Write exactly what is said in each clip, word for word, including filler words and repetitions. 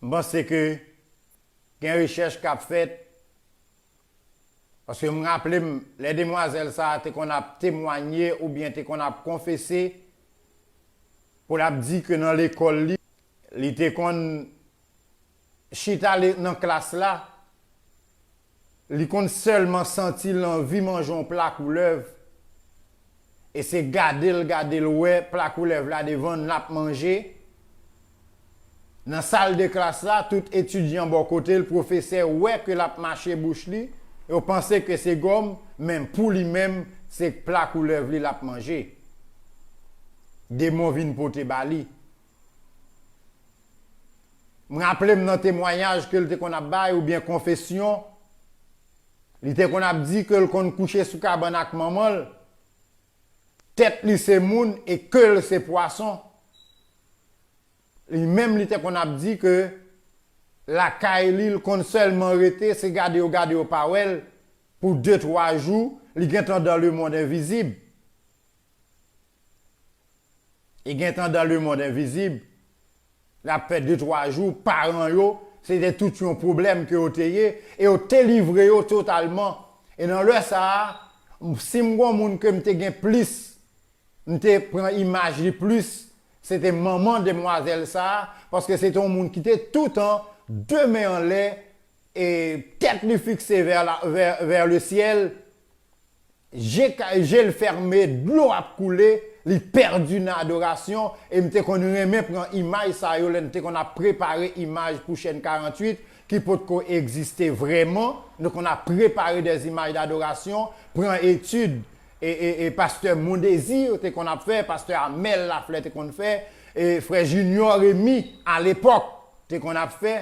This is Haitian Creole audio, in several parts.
M panse ke gen rechèch k ap fèt, paske m raple m, lè demwazèl sa a te konn ap temwanye oubyen te konn ap konfese, pou l ap di ke nan lekòl li, li te konn chita le- nan klas la, li konn sèlman santi l anvi manje yon pla koulèv, e se gade l gade l wè pla koulèv la devan l l ap manje. Nan sal de klas la, tout etidyan bò kote l, pwofesè wè ke l ap mache bouch li, yo panse ke se gòm, men pou li menm, se pla koulèv li l ap manje. Demon vin pote ba li. M raple m nan temwayaj ke l te konn ap bay oubyen konfesyon, li te konn ap di ke l konn kouche sou kabann ak manman l, tèt li se moun e ke l se pwason. Li menm li te konn ap di ke lakay li l konn sèlman rete, se gade yo gade yo pa wè l pou de twa jou, li gentan dans le monde invisible. Li gentan dans le monde invisible. L ap fè de twa jou, paran yo, se te tout yon pwoblèm ke yo te ye, e yo te livre yo totalman. E nan lè sa a, m- si m gon moun ke m te gen plis, m te pran imaj li plis, se te manman demwazèl sa a, paske se te yon moun ki te toutan de men anlè, e tèt li fikse vers la, vers, vers le ciel, je, je l fèmen, dlo ap koule, li pèdi nan adorasyon, e m te konn renmen pran imaj sa yo lè n te konn ap prepare imaj pou chèn karannwit, ki potko egziste vrèman, nou konn ap prepare des images d'adoration, pran etid, e, e, e pastè Mondésir te konn ap fè, pastè Amel Lafleur te konn fè, e frè Junior Remy, alepòk, te konn ap fè.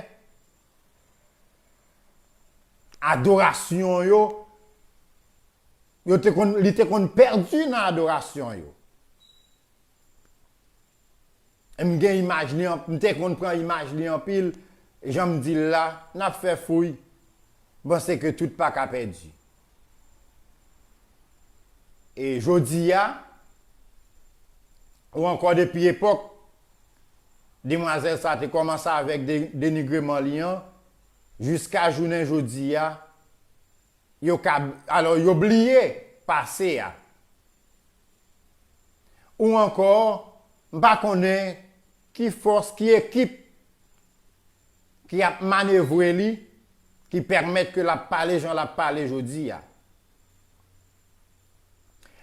Adorasyon yo, yo te konn, li te konn pèdi nan adorasyon yo. M gen imaj li, an- m te konn pran imaj li anpil, jan m di l la, n ap fè fouy, m panse ke tout pa ka pèdi. E jodi a, ou ankò depi epòk, demwazèl sa te kòmanse avèk de- denigreman li an, jiska jounen jodi a, yo ka, alò, yo bliye pase a. Ou ankò, m pa konnen ki fòs, ki ekip ki ap manevre li, ki pèmèt ke l ap pale jan l ap pale jodi a.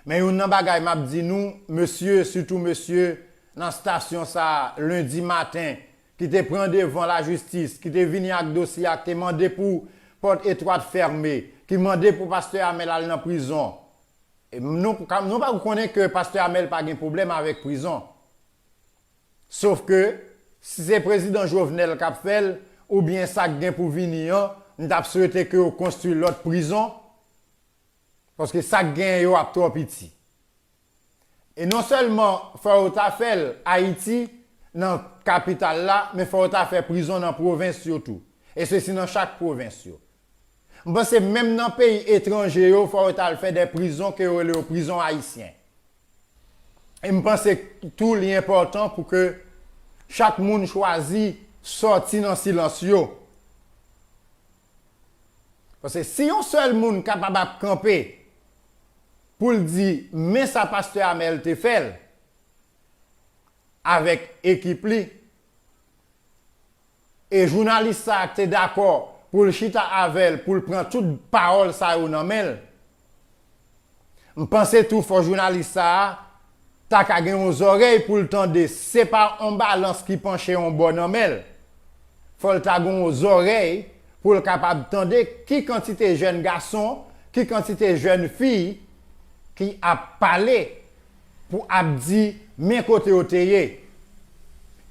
Men youn nan bagay m ap di nou, mesye, sitou mesye nan stasyon sa a, lendi maten, ki te pran devan lajistis, ki te vini ak dosye a, ki te mande pou pòt etwat fèmen, ki mande pou pastè Amel al nan prizon. E nou, nou pa konnen ke pastè Amel pa gen pwoblèm avèk prizon. Sof ke, si se prezidan Jovenel k ap fè l, oubyen sa k gen pou vini an, m t ap swete ke yo konstwi lòt prizon, paske sa k genyen yo ap twò piti. E non sèlman fò yo ta fè l Ayiti, nan kapital la, men fò yo ta fè prizon nan pwovens yo tou. E sesi nan chak pwovens yo. M panse menm nan peyi etranje yo, fò yo t al fè de prizon ke yo rele yo prizon ayisyen. E m panse tou li enpòtan pou ke chak moun chwazi sòti nan silans yo. Paske si yon sèl moun kapab ap kanpe pou l di, men sa pastè Amel te fè l avèk ekip li, e jounalis sa a te dakò pou l chita avè l, pou l pran tout pawòl sa yo nan men l, m panse tou fò jounalis sa a ta ka gen yon zòrèy pou l tande, se pa yon balans ki panche yon bò nan men l. Fò l ta gen yon zòrèy pou l kapab tande ki kantite jèn gason, ki kantite jèn fi ki ap pale pou ap di men kote yo te ye.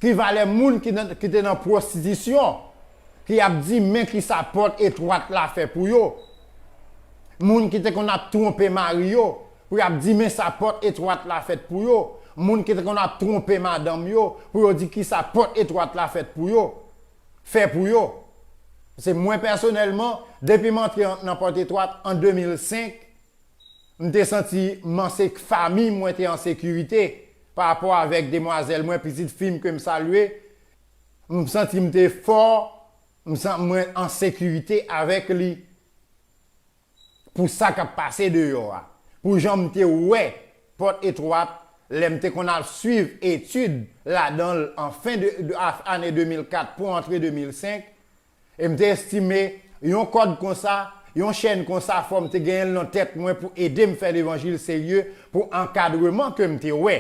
Ki valè moun ki nan- ki te nan pwostitisyon, ki ap di men kisa pòt etwat la fè pou yo. Moun ki te konn ap twonpe mari yo, pou y ap di men sa pòt etwat la fèt pou yo. Moun ki te konn ap twonpe madanm yo, pou yo di kisa pòt etwat la fèt pou yo. Fè pou yo. Se mwen pèsonèlman, depi m antre an- nan pòt etwat an de mil senk, m te santi m an sek- fanmi mwen te an sekirite pa rapò avèk demwazèl mwen, pitit fi m ke m salye. M santi m te fò, m san, mwen an sekirite avèk li. Pou sa k ap pase deyò a. Pou jan m te wè Pòt Etwat, lè m te konn al swiv etid ladan l an fen de, de, a, ane de mil kat pou antre de mil senk, e m te estime yon kòd konsa, yon chèn konsa, fò m te genyen l nan tèt mwen pou ede m fè levanjil serye, pou ankadreman ke m te wè,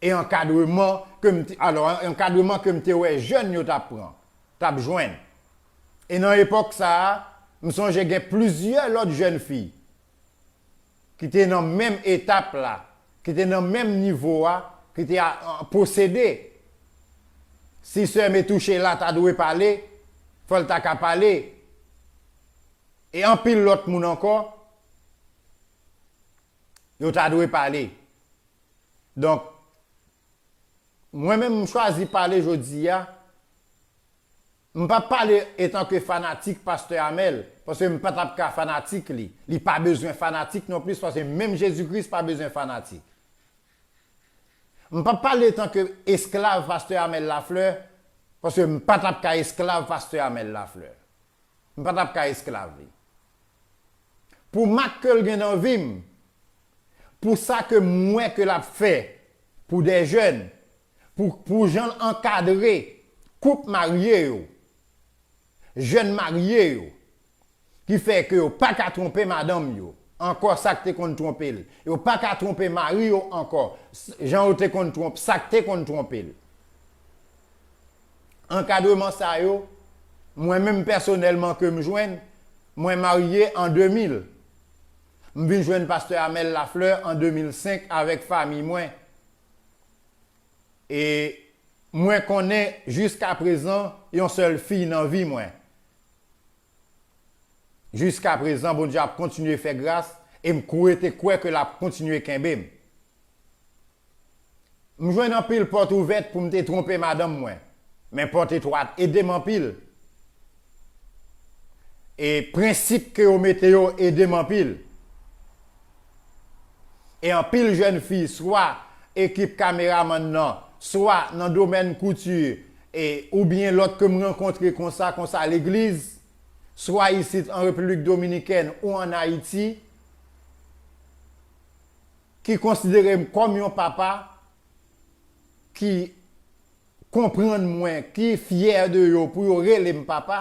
e ankadreman ke m te, alò, ankadreman ke m te wè jèn yo t ap pran, t ap jwenn. E nan epòk sa a, m sonje gen plizyè lòt jèn fi ki te nan menm etap la, ki te nan menm nivo a, ki te a, a, posede. Si sè Metouchela ta dwe pale, fò l ta ka pale. E anpil lòt moun ankò, yo ta dwe pale. Donk, mwen menm, m chwazi pale jodi a. M p ap pale etanke fanatik Pastè Amèl, paske m pa t ap ka fanatik li. Li pa bezwen fanatik non plis, paske menm Jezi Kris pa bezwen fanatik. M p ap pale etanke esklav Pastè Amèl Laflè, paske m pa t ap ka esklav Pastè Amèl Laflè. M pa t ap ka esklav li. Pou mak ke l gen nan vi m, pou sa ke m wè ke l ap fè pou de jèn, pou, pou jan l ankadre koup marye yo, jèn marye yo, ki fè ke yo pa ka twonpe madanm yo ankò, sa k te konn twonpe l. Yo pa ka twonpe mari yo ankò, s, jan yo te konn twonp, sa k te konn twonpe l. Ankadreman sa yo, mwen menm pèsonèlman ke m jwenn, mwen marye an de mil. M vin jwenn Pastè Amèl Laflè an de mil senk avèk fanmi mwen. E mwen konnen jiskaprezan yon sèl fi nan vi mwen. Jiskaprezan, Bondye ap kontinye fè gras e m kwè, te kwè ke l ap kontinye kenbe m. M jwenn anpil pòt ouvèt pou m te twonpe madanm mwen, men pòt etwat ede m anpil. E prensip ke yo mete yo ede m anpil. E anpil jèn fi, swa ekip kameramann nan, swa nan domèn kouti, e, oubyen lòt ke m rankontre konsa, konsa legliz, swa isit an Repiblik Dominikèn ou ann Ayiti, ki konsidere m kòm yon papa, ki konprann mwen, ki fyè de yo pou yo rele m papa,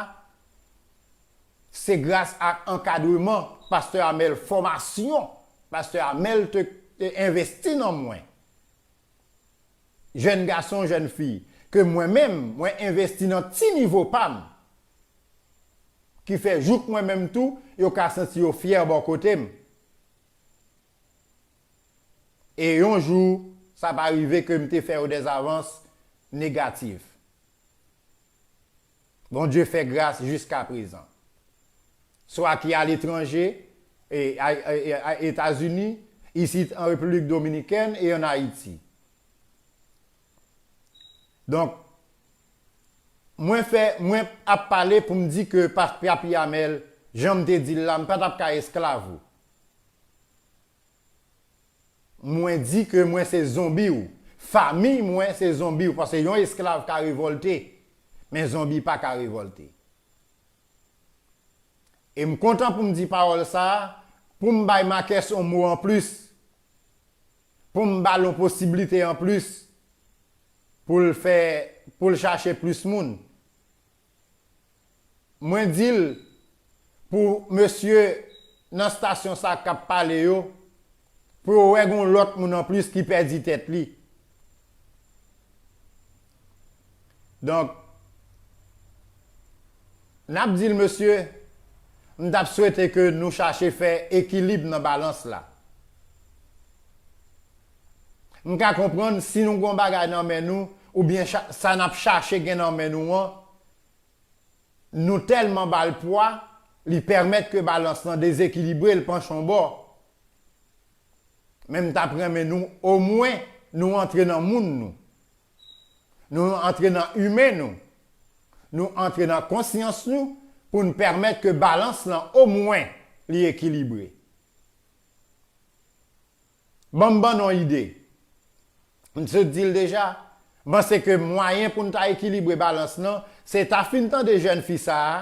se gras ak ankadreman Pastè Amèl, fòmasyon Pastè Amèl te, te envesti nan mwen. Jèn gason, jèn fi, ke mwen menm, mwen envesti nan ti nivo pa m, ki fè jouk mwen menm tou, yo ka santi yo fyè bò kote m. E yon jou, sa pa rive ke m te fè yo dèzavans negatif. Bondye fè gras jiskaprezan. Swa ki aletranje, e, a, a, a, a Etazini, isit an Repiblik Dominikèn e ann Ayiti. Donk, mwen fè, mwen ap pale pou m di ke pa, Papi Amèl, jan m te di l la, m pa t ap ka esklav ou. Mwen di ke mwen se zonbi w. Fanmi mwen se zonbi w, paske yon esklav ka revòlte, men zonbi pa ka revòlte. E m kontan pou m di pawòl sa a, pou m bay Makès yon mo anplis, pou m ba l yon posiblite anplis, pou l fè, pou l chache plis moun. Mwen di l pou mesye nan estasyon sa k ap pale yo, pou yo wè gen yon lòt moun anplis ki pèdi tèt li. Donk, n ap di l, mesye, m t ap swete ke nou chache fè ekilib nan balans la. M ka konprann si nou gen yon bagay nan men nou, oubyen cha-, sa n ap chache gen nan men nou an, nou tèlman ba l pwa, li pèmèt ke balans lan dezekilibre, l panche yon bò. Men m t ap renmen nou, omwen, nou antre nan moun nou. Nou antre nan imen nou. Nou antre nan konsyans nou pou n pèmèt ke balans lan, omwen, li ekilibre. Ban m ban nou yon ide. M sot di l deja, M panse ke mwayen pou n ta ekilibre balans lan, se ta fin tande jèn fi sa a,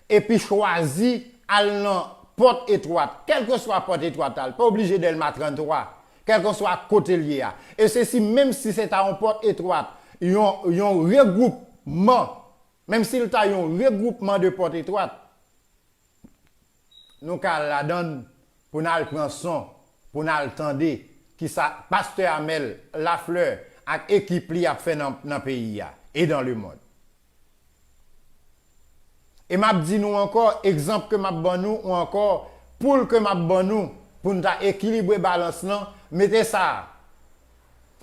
epi chwazi al nan pòt etwat, kèlkeswa pòt etwat la, l pa oblije Dèlma trannntwa, kèlkeswa kote l ye a. E se si, menm si se ta yon pòt etwat, yon, yon regwoupman, menm si l ta yon regwoupman de pòt etwat, nou ka al ladan l pou n al pran son, pou n al tande kisa pastè Amèl Laflè ak ekip li ap fè nan, nan peyi a e dans le monde. E m ap di nou ankò, egzanp ke m ap ban nou, ou ankò, poul ke m ap ban nou, pou n ta ekilibre balans lan, mete sa a.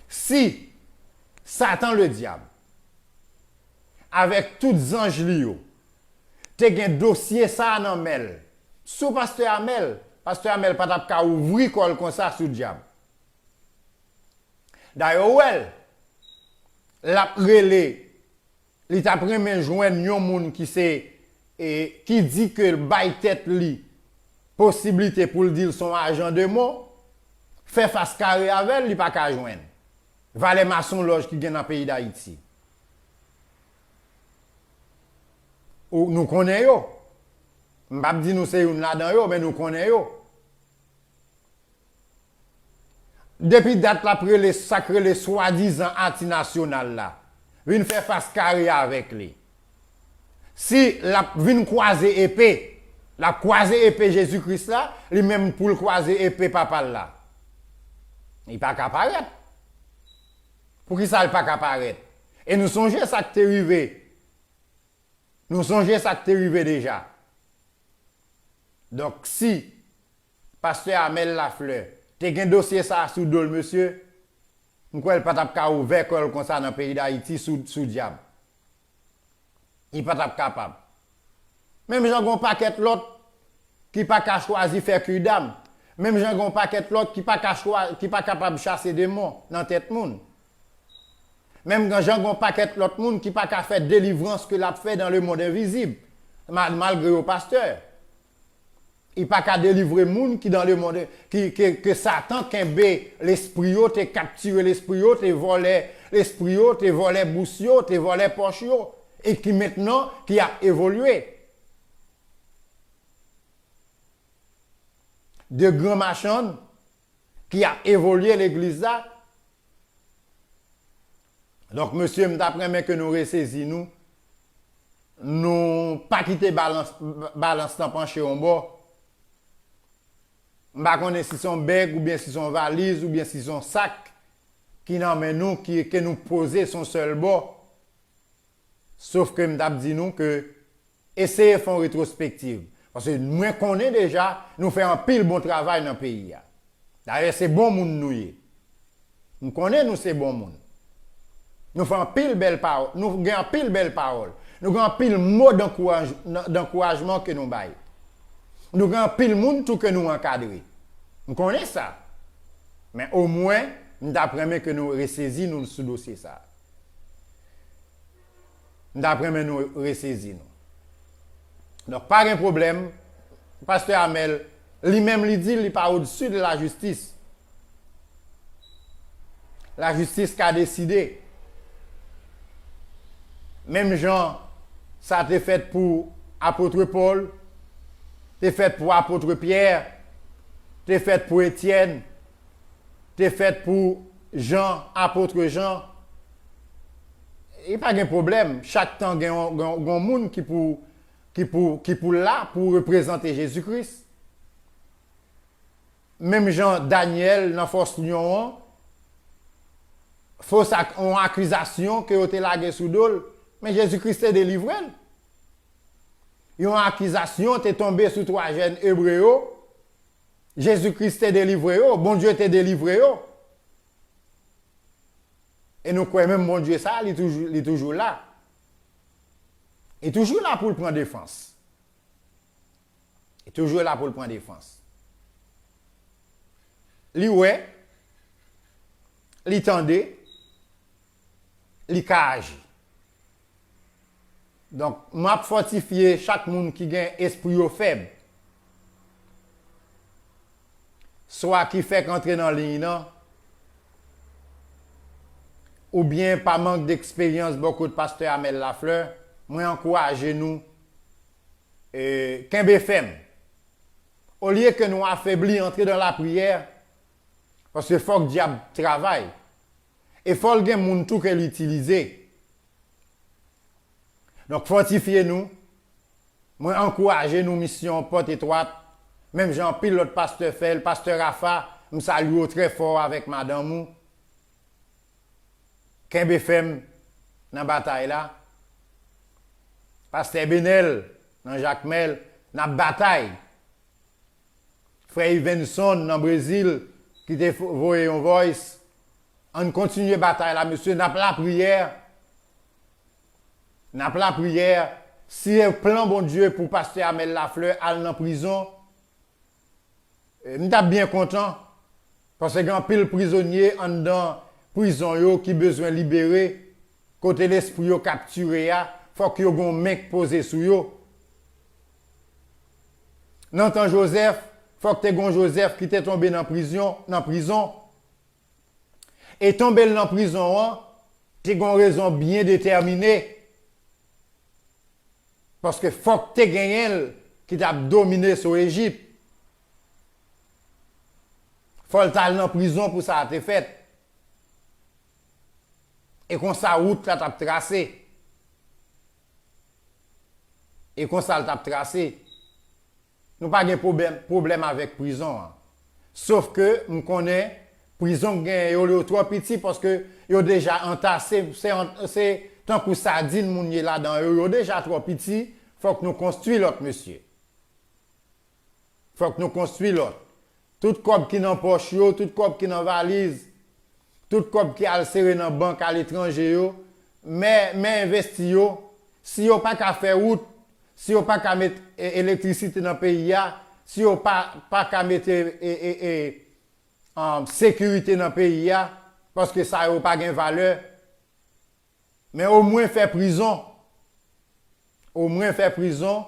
Si Satan ledyab, avèk tout zanj li yo, te gen dosye sa a nan men l, sou pastè Amèl, pastè Amèl pa t ap ka ouvri kò l konsa sou dyab. Dayè, ou wè l, l ap rele, li t ap renmen jwenn yon moun ki se, e, ki di ke l bay tèt li posiblite pou l di l se yon ajan demon, fè fas kare avè l, li pa ka jwenn. Valè masonlòj ki gen nan peyi Dayiti. Ou, nou konnen yo. M p ap di nou se youn ladan yo, men nou konnen yo. Depi dat l ap rele sa k rele swadizan Ati Nasyonal la, vin fè fas kare avèk li. Si l ap vin kwaze epe, l ap kwaze epe Jezi Kris la, li menm pou l kwaze epe Papa l la, li pa ka parèt. Poukisa l pa ka parèt? E nou sonje sa k te rive. Nou sonje sa k te rive deja. Donk, si pastè Amèl Laflè te gen dosye sa a sou do l, mesye, m kwè l pa t ap ka ouvè kò l konsa nan peyi Dayiti sou, sou dyab. Li pa t ap kapab. Menm jan gen yon pakèt lòt ki pa ka chwazi fè kidam. Menm jan gen yon pakèt lòt ki pa ka chwa, ki pa kapab chase demon nan tèt moun. Menm jan gen yon pakèt lòt moun ki pa ka fè delivrans ke l ap fè dans le monde invisible. Mal-, malgre yo pastè. Li pa ka delivre moun ki dans le monde, ki, ke, ke Satan kenbe lespri yo, te kaptire lespri yo, te vòlè lespri yo, te vòlè bous yo, te vòlè pòch yo, e ki mentnan ki ap evolye. De gran machann ki ap evolye legliz la. Donk, mesye, m t ap renmen ke nou resezi nou. Nou pa kite balans, balans lan panche yon bò. M pa konnen si se yon bèg oubyen si se yon valiz oubyen si se yon sak ki nan men nou, ki, ke nou poze se yon sèl bò. Sof ke m t ap di nou ke eseye fè yon retwospektiv. Paske mwen konnen deja, nou fè anpil bon travay nan peyi a. Dayè, se bon moun nou ye. M konnen nou se bon moun. Nou fè anpil bèl pawòl, nou gen anpil bèl pawòl. Nou gen anpil mo dankouraj-, nan, dankourajman ke nou bay. Nou gen anpil moun tou ke nou ankadre. M konnen sa. Men omwen, m t ap renmen ke nou resezi nou sou dosye sa a. M t ap renmen nou resezi nou. Donk, pa gen pwoblèm. Pastè Amèl, li menm, li di li pa odsi de lajistis. Lajistis ka deside. Menm jan sa te fèt pou apot Pòl, te fèt pou apot Pyè, te fèt pou Etyèn, te fèt pou Jan, apot Jan. E pa gen pwoblèm. Chak tan gen yon, gen yon, gen yon moun ki pou, ki pou, ki pou la pou reprezante Jezi Kris. Menm jan Danyèl nan fòs lyon an, fos ak, yon akizasyon ke yo te lage sou do l, men Jezi Kris te delivre l. Yon akizasyon te tonbe sou twa jèn ebre yo, Jezi Kris te delivre yo, Bondye te delivre yo. E nou kwè menm Bondye sa a, li toujou, li toujou la. Li toujou la pou l pran defans. Li toujou la pou l pran defans. Li wè, li tande, li ka aji. Donk, m ap fòtifye chak moun ki gen espri yo fèb, swa ki fèk antre nan liy nan, oubyen pa mank deksperyans bò kot pastè Amel Lafleur, mwen ankouraje nou, e, kenbe fèm. Olye ke nou afebli, antre dan lapriyè, paske fòk dyab travay. E fò l gen moun tou ke l itilize. Donk, fòtifye nou. Mwen ankouraje nou, misyon Pòt Etwat, menm jan anpil lòt pastè fè l. Pastè Rafa, m salye w trè fò avèk madanm ou. Kenbe fèm nan batay la. Pastè Benel, nan Jakmèl, n ap batay. Frè Ivenson nan Brezil, ki te fo-, voye yon voice. Ann kontinye batay la, mesye, n ap lapriyè. N ap lapriyè. Si e plan Bondye pou pastè Amel Lafleur al nan prizon, e, m t ap byen kontan, paske gen anpil prizonye anndan prizon yo ki bezwen libere, kote lespri yo kaptire a, fòk yo gen yon men k poze sou yo. Nan tan Jozèf, fòk te gen yon Jozèf ki te tonbe nan prizon, nan prizon. E tonbe l nan prizon an, te gen yon rezon byen detèmine. Paske fòk te genyen l ki t ap domine sou Ejip. Fò l t al nan prizon pou sa a te fèt. E konsa wout la t ap trase. E konsa l t ap trase. Nou pa gen pwoblèm, pwoblèm avèk prizon an. Sof ke m konnen prizon k genyen yo, yo twò piti paske yo deja antase, se an-, se tankou sadin moun ye ladan yo, yo deja twò piti, fòk nou konstwi lòt, mesye. Fòk nou konstwi lòt. Tout kòb ki nan pòch yo, tout kòb ki nan valiz, tout kòb ki al sere nan bank aletranje yo, men, men envesti yo, si yo pa ka fè wout, si yo pa ka met, e, elektrisite nan peyi a, si yo pa, pa ka mete, e, e, e, um, sekirite nan peyi a, paske sa yo pa gen valè. Men omwen fè prizon. Omwen fè prizon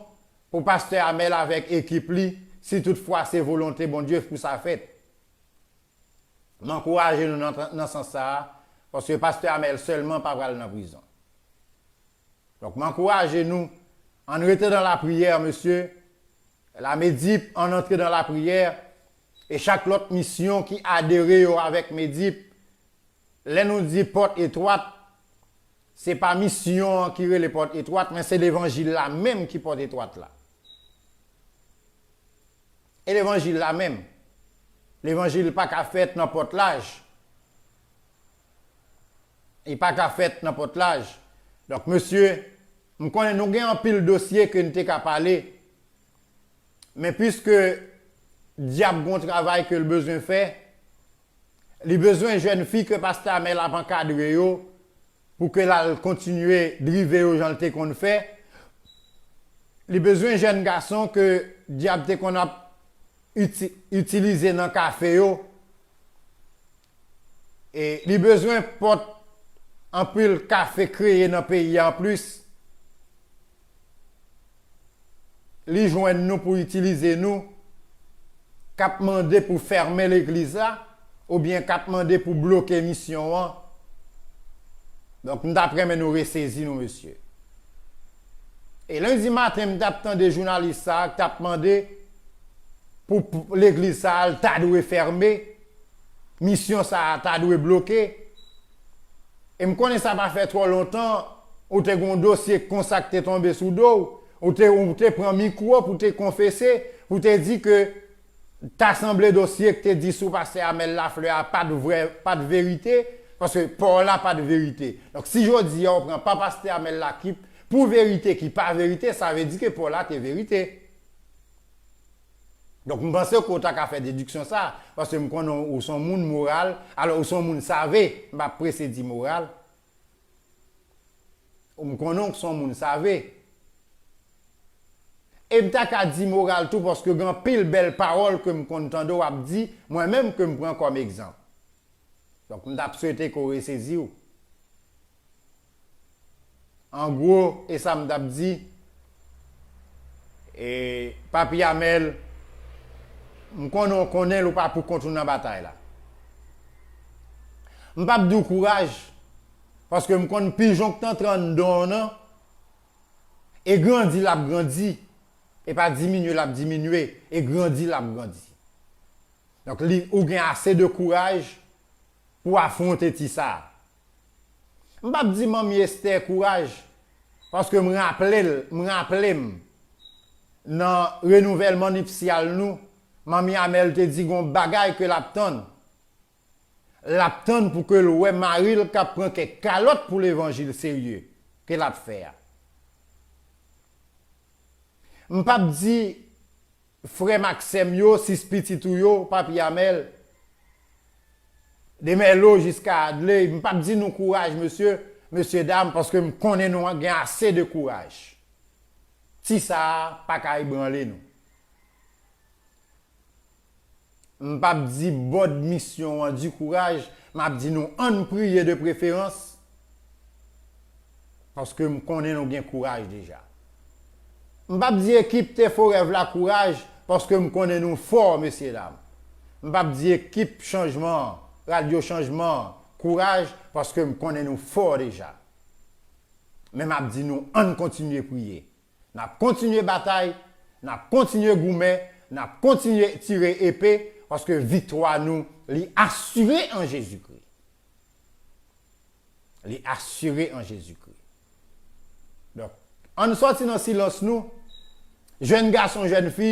pou pastè Amel avèk ekip li, si toutfwa se volonte Bondye pou sa fèt. M ankouraje nou nan, nan sans sa a, paske pastè Amel sèlman pa pral nan prizon. Donk, m ankouraje nou, ann rete nan lapriyè, mesye. Lamedip, ann antre nan lapriyè. E chak lòt misyon ki adere yo avèk Medip, lè nou di pòt etwat, se pa misyon an ki rele pòt etwat, men se levanjil la menm ki pòt etwat la. E levanjil la menm. Levanjil pa ka fèt nan pòt laj. Li pa ka fèt nan pòt laj. Donk, mesye, m konnen nou gen anpil dosye ke n te ka pale, men piske dyab gon travay ke l bezwen fè, li bezwen jèn fi ke pastè Amel ap ankadre yo, pou ke l al kontinye drive yo jan l te konn fè. Li bezwen jèn gason ke dyab te konn ap iti-, itilize nan kafe yo. E li bezwen pòt anpil kafe kreye nan peyi a anplis. Li jwenn nou pou itilize nou, k ap mande pou fèmen legliz la, oubyen k ap mande pou bloke misyon an. Donk, m t ap renmen nou resezi nou, mesye. E lendi maten, m t ap tande jounalis sa a k t ap mande pou, pou legliz sa a, l ta dwe fèmen, misyon sa a ta dwe bloke. E m konnen sa pa fè twò lontan, ou te gen yon dosye konsa k te tonbe sou do w, ou te, ou te pran mikwo pou te konfese, pou te di ke ta sanble dosye k te di sou pastè Amel Lafleur a pa t vrè, pa t verite, paske pa w la pa t verite. Donk, si jodi a ou pran pa pastè Amel la ki pou verite, ki pa verite, sa vle di ke pa w la te verite. Donk, m panse ke w ta ka fè dediksyon sa, paske m konnen ou se yon moun moral, alò ou se yon moun save, m pa prese di moral. M konnen w se yon moun save. E m ta ka di moral tou, paske gen anpil bèl pawòl ke m konn tande w ap di, mwen menm ke m pran kòm egzanp. Donk, m t ap swete ke w resezi w. An gwo, e sa m t ap di, e, Papi Amel, m konnen w konnen l ou pa pou kont ou nan batay la. M p ap di w kouraj, Paske m konn pijon k t antre anndan w nan, e grandi l ap grandi, e pa diminye l ap diminye, e grandi l ap grandi. Donk, li, ou gen ase de kouraj pou afwonte ti sa a. M p ap di Manmi Esther kouraj, paske m raple l, m raple m, nan renouvèlman nipsyal nou, Manmi Amèl te di gon bagay ke l ap tann. L ap tann pou ke l wè mari l k ap pran kèk kalòt pou levanjil serye ke l ap fè a. M p ap di frè m ak sè m yo, sis pitit ou yo, Papi Amèl, de Mèlo jiska Adley, m p ap di nou kouraj, mesye, mesye dam, paske m konnen nou gen ase de kouraj. Ti sa a pa ka ebranle nou. M p ap di bòd misyon an di kouraj, m ap di nou ann priye de preferans, paske m konnen nou gen kouraj deja. M p ap di ekip Te Fo Rèv la kouraj, paske m konnen nou fò, mesye dam. M p ap di ekip Chanjman, Radyo Chanjman, kouraj, paske m konnen nou fò deja. Men m ap di nou ann kontinye priye. N ap kontinye batay, n ap kontinye goumen, n ap kontinye tire epe, paske viktwa nou, li asire an Jezikri. Li asire an Jezikri. Donk, ann sòti nan silans nou, jèn gason, jèn fi,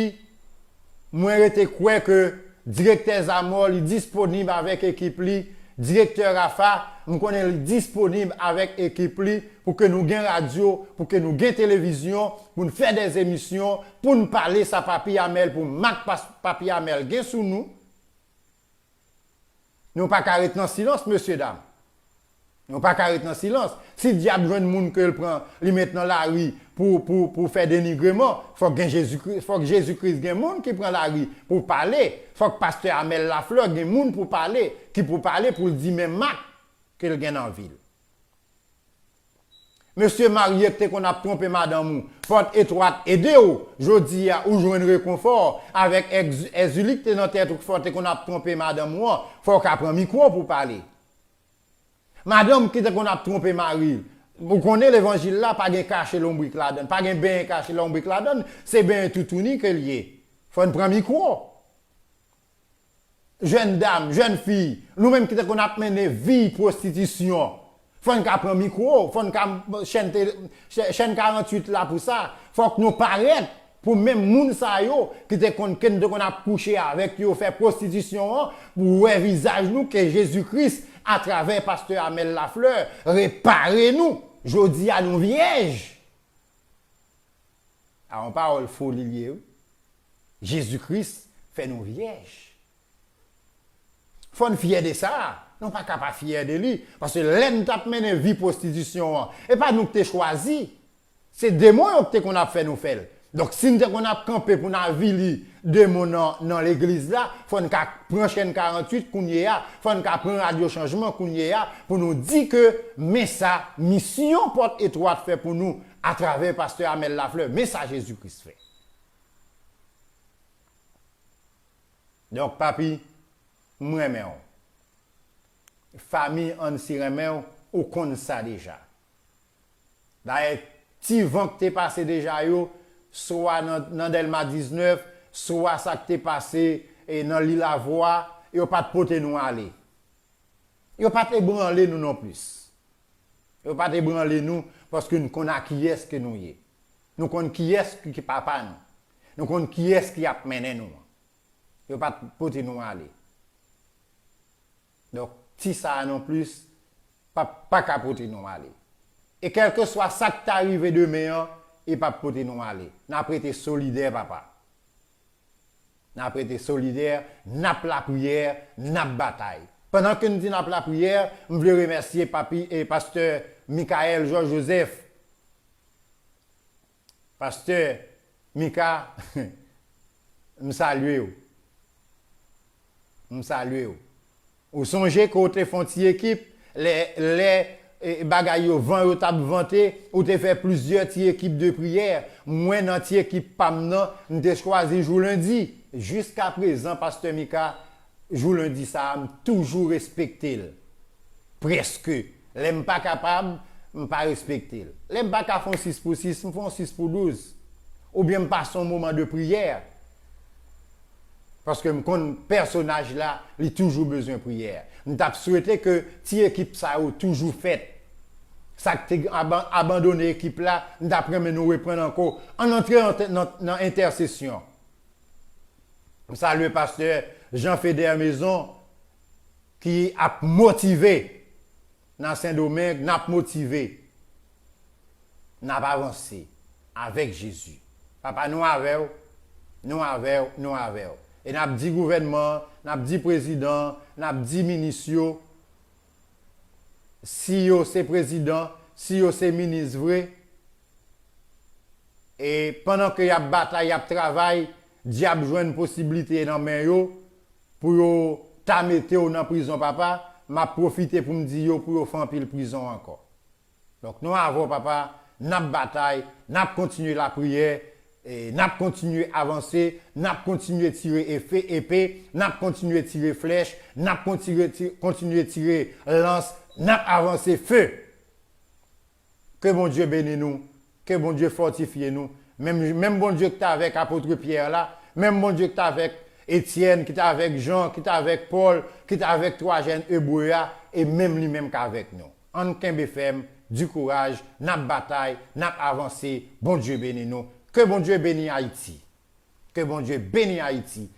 mwen rete kwè ke direktè Zamò, li disponib avèk ekip li, direktè Rafa, m konnen li disponib avèk ekip li pou ke nou gen radyo, pou ke nou gen televizyon, pou n fè dèzemisyon, pou n pale sa Papi Amèl, pou mak pas-, Papi Amèl gen sou nou. Nou pa ka ret nan silans, mesye dam. Nou pa ka ret nan silans. Si dyab jwenn moun ke l pran, li met nan lari pou, pou, pou fè denigreman, fòk gen Jezikri, fòk Jezikri gen moun ki pran lari pou pale. Fòk pastè Amèl Laflè gen moun pou pale, ki pou pale pou l di men mak ke l gen nan vi l. Mesye marye k te konn ap twonpe madanm ou, Pòt Etwat ede w, jodi a ou jwenn rekonfò avèk èz-, Èzili k te nan tèt ou k fè w te konn ap twonpe madanm ou an, fò w ka pran mikwo pou w pale. Madanm ki te konn ap twonpe mari l, ou konnen levanjil la pa gen kache lonbrik ladan l, pa gen benyen kache lonbrik ladan l, se benyen toutouni ke l ye. Fò n pran mikwo. Jèn dam, jèn fi, nou menm ki te konn ap mennen vi pwostitisyon, fò n ka pran mikwo, fò n ka, chèn te-, chè-, chèn karannwit la pou sa. Fòk nou parèt pou menm moun sa yo ki te konn, ke n te konn ap kouche avèk yo, fè pwostitisyon an, pou wè vizaj nou, ke Jezi Kris, atravè pastè Amèl Laflè, repare nou. Jodi a nou vyèj. A yon pawòl foli l ye, wi. Jezi Kris fè nou vyèj. Fò n fyè de sa. Nou pa ka pa fyè de li. Paske lè n t ap mennen vi pwostitisyon an, e pa nou k te chwazi. Se demon yo k te konn ap fè nou fè l. Donk, si n te konn ap kanpe pou n avili demon nan, nan legliz la, fò n ka pran chèn karannwit kounye a, fò n ka pran radyo chanjman kounye a, pou nou di ke men sa misyon Pòt Etwat fè pou nou, atravè pastè Amèl Laflè, men sa Jezi Kris fè. Donk, papi, m renmen w. Fanmi Annsi renmen w, ou konn sa deja. Dayè, ti van k te pase deja yo, swa nan, nan Dèlma diznèf, swa sa k te pase, e, nan Lilavwa, yo pa t pote nou ale. Yo pa t ebranle nou nonplis. Yo pa t ebranle nou paske n konn a kiyès ke nou ye. Nou konn kiyès ki, ki papa nou. Nou konn kiyès ki ap mennen nou an. Yo pa t pote nou ale. Donk, ti sa a nonplis pa, pa ka pote nou ale. E kèlkeswa sa k ta rive demen an, li p ap pote nou ale. N ap rete solidè, papa. N ap rete solidè, n ap lapriyè, n ap batay. Pandan ke n di n ap lapriyè, m vle remèsye papi e pastè Michael Georges Joseph. Pastè Mika, m salye w. M salye w. Ou sonje ke w te fè yon ti ekip, lè, lè, e, bagay yo, van yo t ap vante, ou te fè plizyè ti ekip de priyè. Mwen, nan ti ekip pa m nan, m te chwazi jou lendi. Jiskaprezan, pastè Mika, jou lendi sa a, m toujou respekte l. Prèske. Lè m pa kapab, m pa respekte l. Lè m pa ka fè yon sis pou sis, m fè yon sis pou douz. Oubyen m pase yon moman de priyè. Paske m konn pèsonaj la, li toujou bezwen priyè. M t ap swete ke ti ekip sa yo toujou fèt. Sa k te aban- abandone ekip la, m t ap renmen nou reprann ankò. Ann antre nan, nan, nan entèsesyon. M salye pastè Jean Feder Maison ki ap motive nan Sendomeng, n ap motive. N ap avanse avèk Jezi. Papa, nou avè w, nou avè w, nou avè w. E n ap di gouvènman an, n ap di prezidan an, n ap di minis yo, si yo se prezidan, si yo se minis vre, e pandan ke y ap batay, y ap travay, dyab jwenn posiblite nan men yo pou yo ta mete w nan prizon, papa, m ap pwofite pou m di yo pou yo fè anpil prizon ankò. Donk, nou avè w, papa, n ap batay, n ap kontinye lapriyè, e n ap kontinye avanse, n ap kontinye tire efe, epe, n ap kontinye tire flèch, n ap kontinye ti- kontinye tire lans, n ap avanse fe. Ke Bondye beni nou, ke Bondye fòtifye nou. Menm, menm Bondye ki t avèk apot Pyè la, menm Bondye ki t avèk Etyèn, ki t avèk Jan, ki t avèk Pòl, ki t avèk twa jèn Ebre a, e menm li menm k avèk nou. Ann kenbe fèm, di kouraj, n ap batay, n ap avanse, Bondye beni nou. Ke Bondye beni Ayiti. Ke Bondye beni Ayiti.